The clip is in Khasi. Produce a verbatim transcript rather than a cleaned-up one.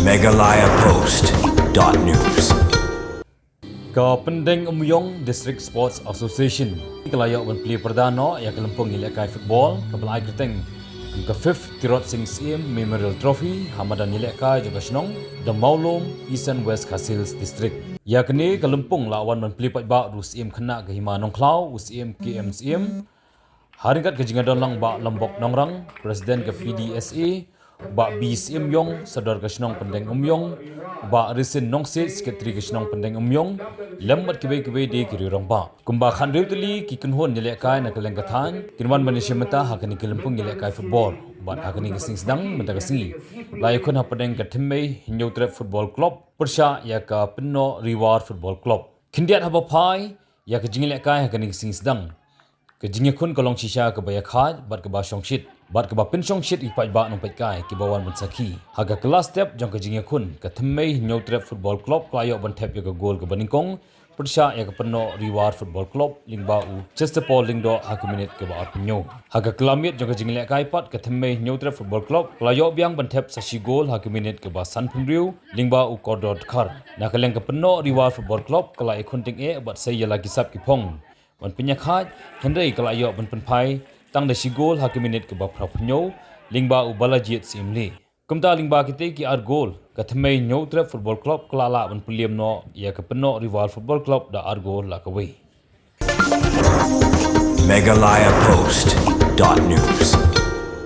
Meghalaya Post dot news. Ka Pyndengumiong District Sports Association ka la ïoh ban plie pyrda noh ïa ka lympung ïalehkai football kaba la ai kyrteng ka fifth Tirot Sing Syiem Memorial Trophy ha madan ïalehkai jong ka shnong Dawmawlum, Eastern West Khasi Hills District. Ïa kane ka lympung la wan ban plie paidbah da u Syiem khynnah ka Hima Nongkhlaw, u Syiem K M Syiem, ha ryngkat ka jingïadon lang Bah Lambok Nongrang, President ka P D S A, Bah B Syiem Ïong, Sordar ka shnong Pyndengumiong, Bah Risin Nongsiej, Secretary ka shnong Pyndengumiong, lem bad kiwei kiwei de ki riew rangbah. Kumba khathynriew tylli ki kynhun ïalehkai na kylleng ka thaiñ kin wan ban ïashim bynta ha kane ka lympung ïalehkai football. Bad ha kane ka sngi sdang mynta ka sngi la ïakhun hapdeng ka Thymmei Hynñiewtrep Football Club pyrshah ïa ka Pynnoh Riwar Football Club. Khyndiat haba phai ïa ka jingïalehkai ha kane ka sngi sdang, ka jingïakhun ka long shisha kaba ïakhaid bad kaba shongshit bad kaba pynshongshit ïa ki paidbah nongpeitkai kiba wan ban sakhi. Ha ka kylla step jong ka jingïakhun, ka Thymmei Hynñiewtrep Football Club ka la ïoh ban thep ïa ka gol kaba nyngkong pyrshah ïa ka Pynnoh Riwar Football Club lyngba u Chester Paul Lyngdoh ha ka minit kaba arphew hynñiew. Ha ka kylla miet jong ka jingïalehkai pat, ka Thymmei Hynñiewtrep Football Club ka la ïoh biang ban thep sa shi gol ha ka minit kaba sanphew hynriew lyngba u Kordor Dkhar. Na ka liang ka Pynnoh Riwar Football Club ka la ïakhun tyngeh bad sei ïa la ki sap ki phong ban pynïakhaid, hynrei ka la ïoh ban pynphai tang da shi gol ha ka minit kaba phraphew hynñiew lyngba u Balajied Syiemlieh. Kumta lyngba kitei ki ar gol, ka Thymmei Hynñiewtrep Football Club ka la lah ban pynliem noh ïa ka Pynnoh Riwar Football Club da ar gol la kawei. Meghalaya Post dot news.